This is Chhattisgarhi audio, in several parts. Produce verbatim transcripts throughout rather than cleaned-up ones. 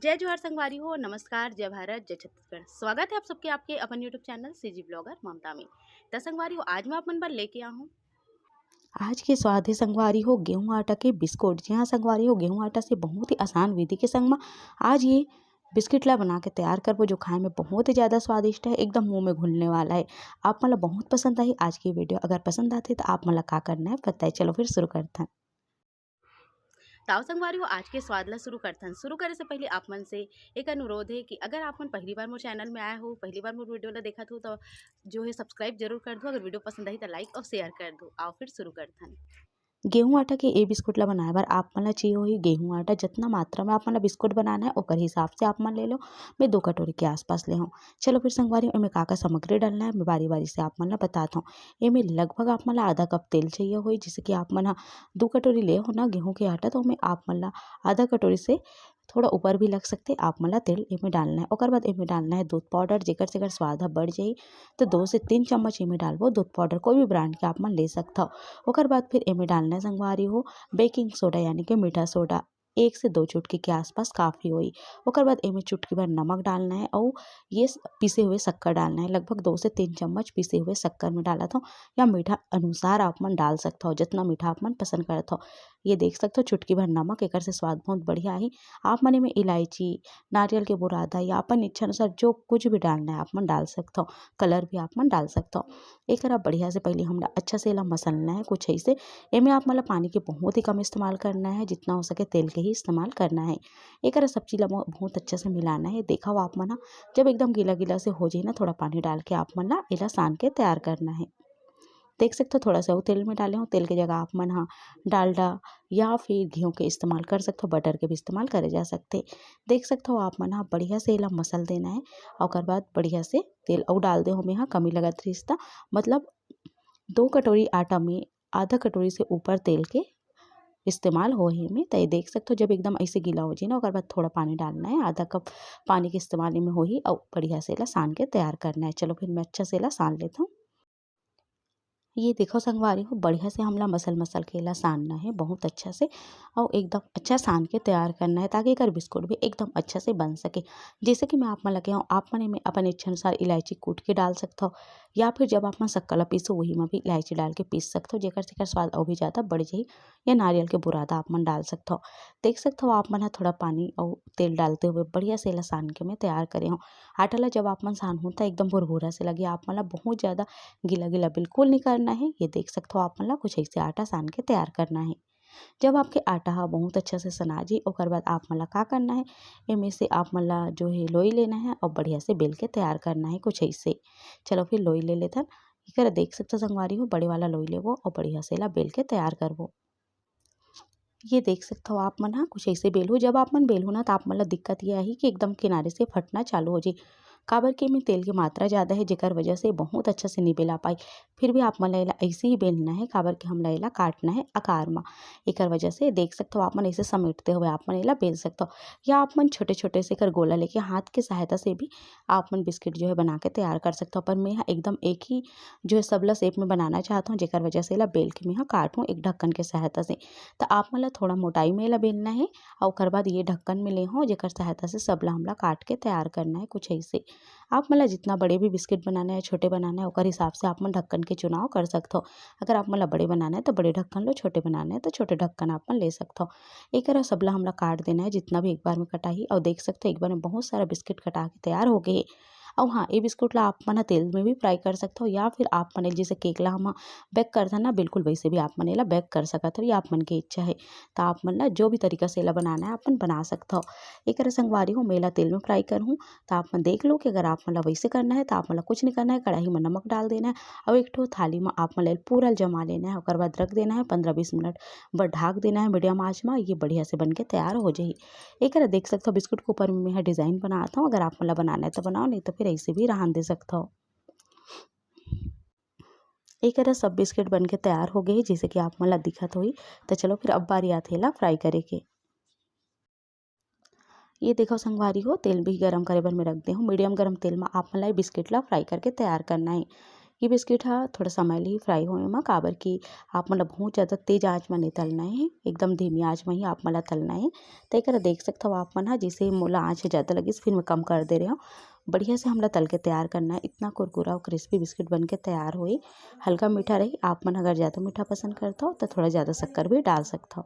जय जोहार संगवारी हो, नमस्कार, जय भारत, जय छत्तीसगढ़। स्वागत है आप सबके आपके अपन YouTube चैनल सीजी ब्लॉगर ममता में। त संगवारी हो, आज मैं आप मन बर लेके आ हूँ आज के स्वाद है संगवारी हो गेहूं आटा के बिस्कुट। जी हाँ संगवारी हो, गेहूं आटा से बहुत ही आसान विधि के संग में आज ये बिस्किट ला बना के तैयार करबो, जो खाए में बहुत ही ज़्यादा स्वादिष्ट है, एकदम मुंह में घुलने वाला है। आप मन ला बहुत पसंद आही आज की वीडियो। अगर पसंद आथे तो आप मन ला का करना है पता है। चलो फिर शुरू करथन। ताव संगवारी हो, आज के स्वाद ला शुरू करथन। शुरू करे से पहले आप मन से एक अनुरोध है कि अगर आप मन पहली बार मोर चैनल में आए हो, पहली बार मोर वीडियो ला देखत हो, तो जो है सब्सक्राइब जरूर कर दो। अगर वीडियो पसंद आई तो लाइक और शेयर कर दो। आओ फिर शुरू करथन। गेहूं आटा के ए बिस्कुट ला बनाए बर आप मन ला चाहिए होही गेहूं आटा। जितना मात्रा में आप मन ला बिस्कुट बनाना है, ओकर हिसाब से आप मन ले लो। मैं दो कटोरी के आसपास ले हूँ। चलो फिर संगवारी हो, एमे का का सामग्री डालना है, मैं बारी बारी से आप मन ला बतात हूँ। एमे लगभग आप मन ला आधा कप तेल चाहिए होही। जैसे कि आप मन हा दो कटोरी ले हो ना गेहूं के आटा, तो ओमे आप मन ला आधा कटोरी से थोड़ा ऊपर भी लग सकते, आप मन ला तेल एमे डालना है। ओकर बाद एमे डालना है दूध पाउडर, जेकर से एकर स्वाद ह बढ़ जाही। तो दो से तीन चम्मच एमे डालबो दूध पाउडर, कोई भी ब्रांड के आप मन ले सकथव। ओकर बाद फिर एमे डालना है संगवारी हो बेकिंग सोडा, यानी कि मीठा सोडा, एक से दो चुटकी के आसपास काफ़ी होही। ओकर बाद एमे चुटकी भर नमक डालना है और ये स-, पीसे हुए शक्कर डालना है। लगभग दो से तीन चम्मच पीसे हुए शक्कर में डालत हूँ, या मीठा अनुसार आप मन डाल सकथव, जितना मीठा आप मन पसंद करत हव। ये देख सकथव चुटकी भर नमक, एकर से स्वाद बहुत बढ़िया आही। आप मन एमे इलायची, नारियल के बुरादा या अपन इच्छा अनुसार जो कुछ भी डालना है आप मन डाल सकथव। कलर भी आप मन डाल सकथव। एकरा बढ़िया से पहले हमला अच्छा से एला मसलना है कुछ ऐसे। एमे आप मन ला पानी के बहुत ही कम इस्तेमाल करना है, जितना हो सके तेल के ही इस्तेमाल करना है। एकरा सब्जी ला मो-, बहुत अच्छा से मिलाना है। देखव आप मन ह, जब एकदम गीला गीला से हो जाही ना, थोड़ा पानी डाल के आप मन ला एला सान के तैयार करना है। देख सकथव थोड़ा सा अउ तेल में डाले हूँ। तेल के जगह आप मन ह डालडा या फिर घी के इस्तेमाल कर सकथव, बटर के भी इस्तेमाल करे जा सकथे। देख सकथव आप मन ह बढ़िया से एला मसल देना है। ओकर बाद बढ़िया से तेल अउ डाल दे हूँ मैं ह, कमी लगत रहिस त, मतलब दो कटोरी आटा में आधा कटोरी से ऊपर तेल के इस्तेमाल होही एमे। त ये देख सकथव जब एकदम ऐसे गीला हो जाही ना, ओकर बाद थोड़ा पानी डालना है, आधा कप पानी के इस्तेमाल एमे होही अउ बढ़िया से एला सान के तैयार करना है। चलो फिर मैं अच्छा से एला सान लेथव। ये देखो संगवारी हो, बढ़िया से हमला मसल मसल के एला सानना है बहुत अच्छा से, अउ एकदम अच्छा सान के तैयार करना है, ताकि एकर बिस्कुट भी एकदम अच्छा से बन सके। जैसे कि मैं आप मन ला कहे हूँ, आप मन एमे अपन इच्छा अनुसार इलायची कूट के डाल सकथव, या फिर जब आप मन शक्कर ला पीसो, वही में भी इलायची डाल के पीस सकथव, जेकर से एकर स्वाद अउ भी ज़्यादा बढ़ जाही। या नारियल के बुरादा आप मन डाल सकथव। देख सकथव आप मन ह थोड़ा पानी अउ तेल डालते हुए बढ़िया से एला सान के मैं तैयार करे हूँ। आटा ला जब आप मन सानहू त एकदम भुरभुरा से लगे, आप मन ला बहुत ज़्यादा गीला गीला बिल्कुल नहीं करना है। ये देख सकथव आप मन ला कुछ ऐसे आटा सान के तैयार करना है। जब आपके आटा ह बहुत अच्छा से सना जी, ओकर बाद आप मन ला का करना है, एमे से आप मन ला जो है लोई लेना है और बढ़िया से बेल के तैयार करना है कुछ ऐसे। चलो फिर लोई ले लेथन। एकर देख सकथव संगवारी हो, बड़े वाला लोई लेबो और बढ़िया से एला बेल के तैयार करबो। ये देख सकथव आप मन ह कुछ ऐसे बेलहू। जब आप मन बेलहू ना, त आप मन ला दिक्कत ये आही कि एकदम किनारे से फटना चालू हो जाही, काबर कि एमे तेल के मात्रा ज़्यादा है, जेकर वजह से बहुत अच्छा से नहीं बेला पाई। फिर भी आप मन ला एला ऐसे ही बेलना है, काबर कि हमला एला काटना है आकार म। एकर वजह से देख सकथव आप मन ऐसे समेटते हुए आप मन एला बेल सकथव, या आप मन छोटे छोटे से एकर गोला लेके हाथ के सहायता से भी आप मन बिस्किट जो है बना के तैयार कर सकथव। पर मैं ह एकदम एक ही जो है सबला शेप में बनाना चाहत हूँ, जेकर वजह से एला बेल के मैं ह काटहूँ एक ढक्कन के सहायता से। त आप मन ला थोड़ा मोटाई में एला बेलना है, अउ ओकर बाद ये ढक्कन में ले हूँ, जेकर सहायता से सबला हमला काट के तैयार करना है कुछ ऐसे। आप मन ला जितना बड़े भी बिस्किट बनाना है, छोटे बनाना है, ओकर हिसाब से आप मन ढक्कन के चुनाव कर सकथव। अगर आप मन ला बड़े बनाना है तो बड़े ढक्कन लो, छोटे बनाना है तो छोटे ढक्कन आप मन ले सकथव। एकरा सबला हमला काट देना है, जितना भी एक बार में कटाही। अउ देख सकथव एक बार में बहुत सारा बिस्किट कटा के तैयार हो गए हे। अउ हाँ, ये बिस्कुट ला आप मन ह तेल में भी फ्राई कर सकथव, या फिर आप मन जैसे केक ला हम बेक करथन ना, बिल्कुल वैसे भी आप मन एला बेक कर सकत हव, ये आप मन के इच्छा है। त आप मन ला जो भी तरीका से एला बनाना है, आप मन बना सकथव। एकर संगवारी हो, मैं एला तेल में फ्राई करहूँ। त आप मन देख लो कि अगर आप मन ला वैसे करना है, त आप मन ला कुछ नहीं करना है, कढ़ाई में नमक डाल देना है, अउ एक ठो थाली में आप मन ला पूरा जमा लेना है। ओकर बाद रख देना है पंद्रह बीस मिनट बर, ढाक देना है मीडियम आंच में, ये बढ़िया से बन के तैयार हो जाही। एकरा देख सकथव, बिस्कुट के ऊपर में मैं ह डिजाइन बनात हूँ। अगर आप मन ला बनाना है तो बनाओ, नहीं तो फिर ऐसे भी रहन दे सकथव। एकरा सब बिस्किट बन के तैयार हो गए हे, जैसे कि आप मन ला दिखत होही। तो चलो फिर अब बारी आथे एला फ्राई करे के। ये देखो संगवारी हो, तेल भी गरम करे बर मैं रख दे हूँ। मीडियम गरम तेल में आप मन ला ये बिस्किट ला फ्राई करके तैयार करना है। ये बिस्किट ह थोड़ा समय ले ही फ्राई होए म, काबर कि आप मन ल बहुत ज़्यादा तेज आँच म नहीं तलना हे, एकदम धीमी आँच म ही आप मन ल तलना हे। त एकरा देख सकथव आप मन ह, जैसे मोला आँच ह ज़्यादा लगिस, फिर मैं कम कर दे रहे हूँ। बढ़िया से हमला तल के तैयार करना है। इतना कुरकुरा और क्रिस्पी बिस्किट बन के तैयार होई। हल्का मीठा रही, आप मन अगर ज़्यादा मीठा पसंद करथव तो थोड़ा ज़्यादा शक्कर भी डाल सकथव।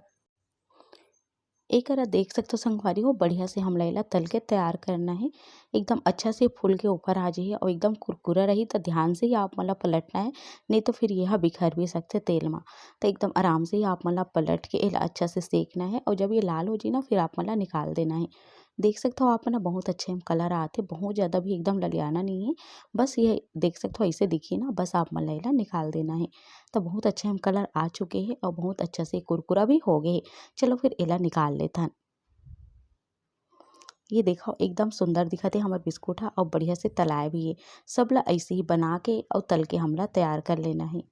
एकरा देख सकथव संगवारी हो, बढ़िया से हमला एला तल के तैयार करना है। एकदम अच्छा से फूल के ऊपर आ जाही और एकदम कुरकुरा रही, तो ध्यान से ही आप मन ला पलटना है, नहीं तो फिर यह बिखर भी सकथे तेल मा। तो एकदम आराम से ही आप मन ला पलट के एला अच्छा से सेकना है और जब ये लाल हो जाही ना, फिर आप मन ला निकाल देना है। देख सकथव आप मन ह, बहुत अच्छा एम कलर आत हे, बहुत ज़्यादा भी एकदम ललियाना नहीं है, बस ये देख सकथव ऐसे दिखही ना, बस आप मन ला एला निकाल देना है। तो बहुत अच्छा एम कलर आ चुके हे और बहुत अच्छा से कुरकुरा भी हो गए हे। चलो फिर एला निकाल लेथन। ये देखव एकदम सुंदर दिखत हे हमर बिस्कुट ह और बढ़िया से तलाए भी हे। सब ला ऐसे ही बना के और तल के हमला तैयार कर लेना है।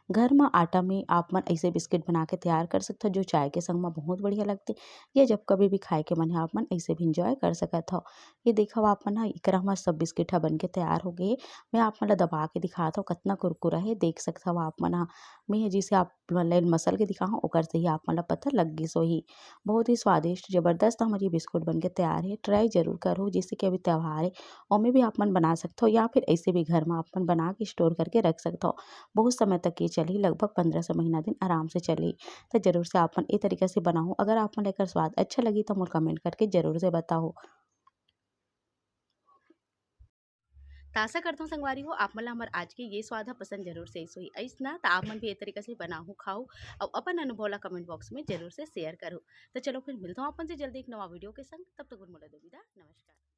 घर म आटा में आप मन ऐसे बिस्किट बना के तैयार कर सकथव, जो चाय के संग म बहुत बढ़िया लगथे, या जब कभी भी खाए के मन हे आप मन ऐसे भी एंजॉय कर सकत हव। ये देखव आप मन ह, एकरा हमर सब बिस्किट ह बन के तैयार हो गए हे। मैं आप मन ला दबा के दिखात हव, कतना कुरकुरा हे, देख सकथव आप मन ह। मैं ह जैसे आप मन ला मसल के दिखाहूँ, ओकर से ही आप मन ला पता लग गिस होही। बहुत ही स्वादिष्ट, जबरदस्त हमर ये बिस्कुट बन के तैयार हे। ट्राई जरूर करहू, जैसे कि अभी त्योहार हे, ओमे भी आप मन बना सकथव या फिर ऐसे भी घर म आप मन बना के स्टोर करके रख सकथव। बहुत समय तक ये चलही, लगभग पंद्रह से महीना दिन आराम से चलही। तो जरूर से आप मन ए तरीका से बनाहू। अगर आप मन ला एकर स्वाद अच्छा लगही तो मोला कमेंट करके जरूर से बताहू। त आशा करथव संगवारी हो, आप मन ला हमर आज के ये स्वाद ह पसंद जरूर से आइस होही। अइस ना, त आप मन भी ए तरीका से बनाहू, खाहू और अपन अनुभव ला कमेंट बॉक्स में जरूर से शेयर करहू। तो चलो फिर मिलथव आप मन से जल्दी एक नवा वीडियो के संग। तब तक बर मोला दो विदा, नमस्कार।